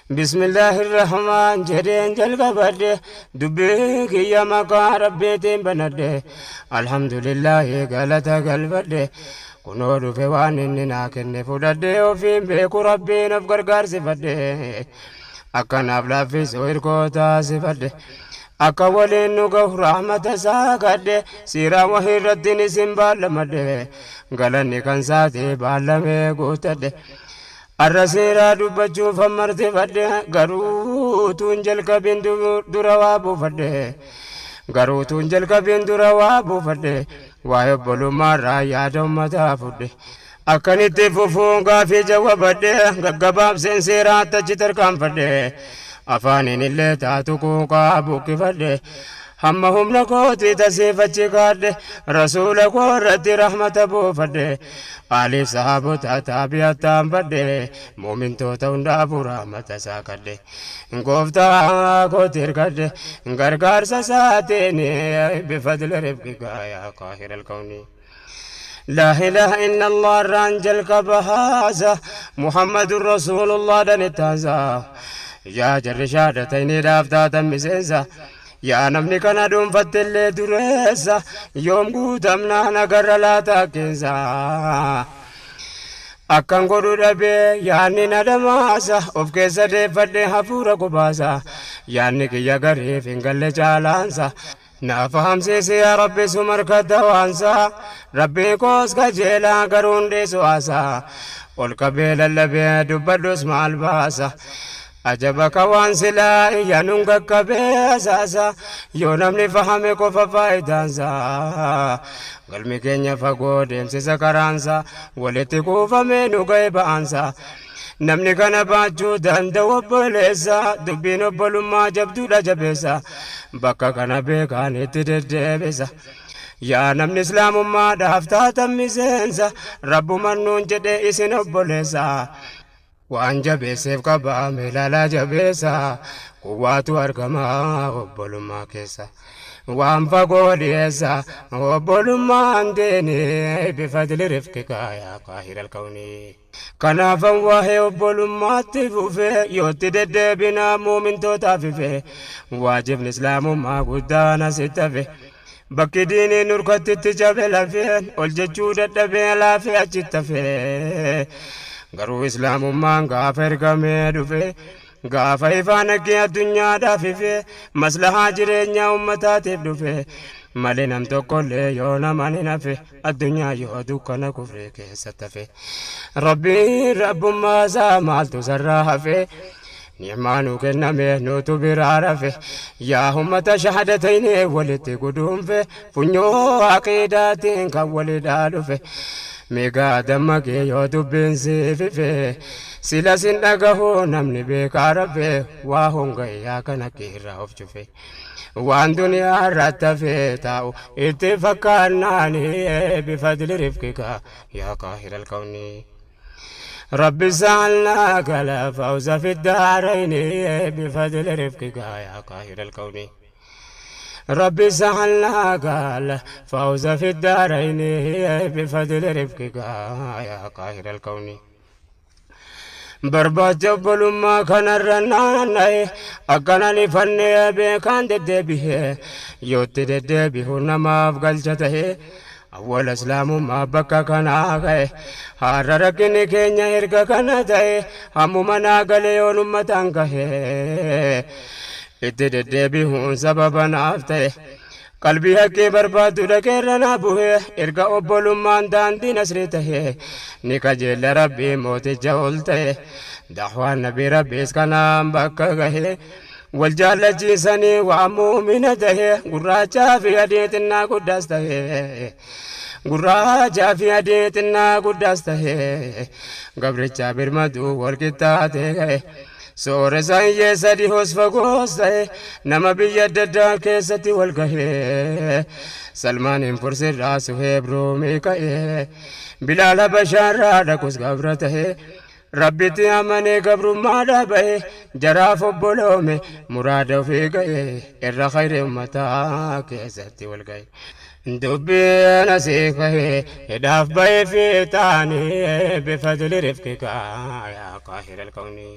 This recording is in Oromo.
Bismillahirrahmaan jedheen jalqabadhe, dubbii kiyya maqaa Rabbiitiin banadhe. Alhamdulillaahi galata galfadhe, kunoo dhufe waan inni naa kenne fudhadhe. Ofiin beeku Rabbiin of gargaarsifadhe, akkanaaf laaffisu hirkoo taasifadhe. Akka waliin nu gahu rahmata isaa kadhe, siiraa wahii irrattiin isin baallamadhe. Galanni kan saatee baallamee guuttadhe. Arra seeraa dubbachuuf hammartifadhe, garuu tuun jalqabin dura waa buufadhe. Garuu tuun jalqabin dura waa buufadhe. Waa'ee obbolummaarraa yaada ummataa fudhe. Akkanitti fufuun gaafii jawwabadhe, gaggabaabseen seeraatti achi tarkaanfadhe. Afaaniin illee taatu quuqaa buqqifadhe. Hamma humna kootii tasiifachi kaadhe, rasuula koo irratti rahmata buufadhe. Aaliif sahaabota taabi'attaan fadhe, muumintoota hundaafuu rahmata isaa kadhe. Gooftaa kooti hirkadhe gargaarsa isaatiin, bifadli rifqika yaa qaahira alkawni. Laa ilaaha illallah irraan jalqaba haasa, Muhammadun Rasuulullah dhanittaansa. Yaa jarri shaadatayniidhaaf taatan miseensa. Yaa namni kana dhuunfatte illee dureessa, yoom guutamnaa nagarra laata keensa. Akkan godhu dhabee yaanni na dhamaasa, of keessa deeffadhe hafuura kubaasa. Yaanni kiyya gariif hin galle caalaansa. Na fahamsiisi yaa Rabbi sumarka dawaansa. Rabbii koos kajeelaa garuun dhiisu haasa. Ol qabee lallabee dubbadhus maal baasa? Ajaba ka waan silaa iyyanuun qaqqabee asaasa. Yoo namni fahame qofa faayidaansa. Galmi keenya fagoo deemsisa karaansa. Walitti kuufamee nu ga'e ba'aansa. Namni kana baachuu danda'u obboleessa. Dubbiin obbolummaa jabduudha jabeessa. Bakka kana beekaan itti deddeebisa. Yaa namni islaamummaadhaaf taatan miseensa, Rabbuman nuun jedhe isin obboleessa. Waan jabeesseef qabaa meelaalaa jabeessa, kuwaatu argama obbolummaa keessa. Waan fagoo dhiyeessa obbolummaan deeni, bifadli rifqika yaa qaahira alkawnii. Kanaafan waa'ee obbolummaatti fufe, yootti deddeebinaa muumintootaaf ife. Waajibni islaamummaa guddaan asitti hafe. Bakki diiniin nurkattitti cabe lafeen ol jechuu dadhabee laafee achitti hafe. Garuu islaamummaan gaafa ergamee dhufe, gaafa ifaan haqqee addunyaadhaaf ife, maslahaa jireenyaa ummataatiif dhufe malee nam tokkollee yoo naman hin hafe. Addunyaa yoo dukkana kufree keessatti hafe, Rabbiin rabbummaa isaa maaltu sarraa hafe? Ni'maa nu kenname nutu biraa rafe. Yaa ummata shahaadatayni walitti guduunfe, funyoo aqiidaatiin kan walidhaa dhufe. Meegaa dammaqee yoo dubbiin siifife, sila sin dhagahu namni beekaa rafe. Waa honga'e yaa kana keerraa of cufe. Waan duniyaa irratti hafee taa'u itti fakkaannaani, bifadli rifqika yaa qaahira alkawni. Rabbi sa'alnaa kala fawza fi daarayni, bifadli rifqika yaa qaahira alkawni. Rabbi sa'alnaa kala fawza fi daarayni, bifadli rifqika yaa qaahira alkawni. Barbaacha obbolummaa kanarra naanna'e, akkanan ifannee beekaan deddeebi'e, yootti deddeebi'u namaaf galcha ta'e. Awwala islaamummaa bakka kanaa ka'e, har'a rakkinni keenya erga kana ta'e. Hammuma naa galee yoon ummataan gahe, itti deddeebi'uun sababa naaf ta'e. Qalbii haqqee barbaaddu dhaqeerra naa bu'e, erga obbolummaan daandii nasrii ta'e. Ni kajeella Rabbii mooticha ol ta'e, da'waan nabii Rabbiis kanaan bakka gahe. Wal jaallachiisanii waan muumina ta'e, gurraachaa fi adii xinnaa guddaas ta'e. Gurraachaa fi adii xinnaa guddaas ta'e, gabrichaa birmaduu wal qixxaatee ga'e. Sooressa hiyyeessa dhihoos fagoos ta'e, nama biyya adda addaa keessatti wal gahe. Salmaaniin Fursirraa, Suheeb Ruumii ka'e, Bilaal Habashaarraa dhaqus gabra ta'e. Rabbitti amanee gabrummaadhaa bahe, jaraaf obboloome muraada ofii ga'e, irra khayri ummataa keessatti wal ga'e. Dubbiin asii ka'e hidhaaf ba'ee fi taanii, bifadli rifqika yaa qaahira alkawnii.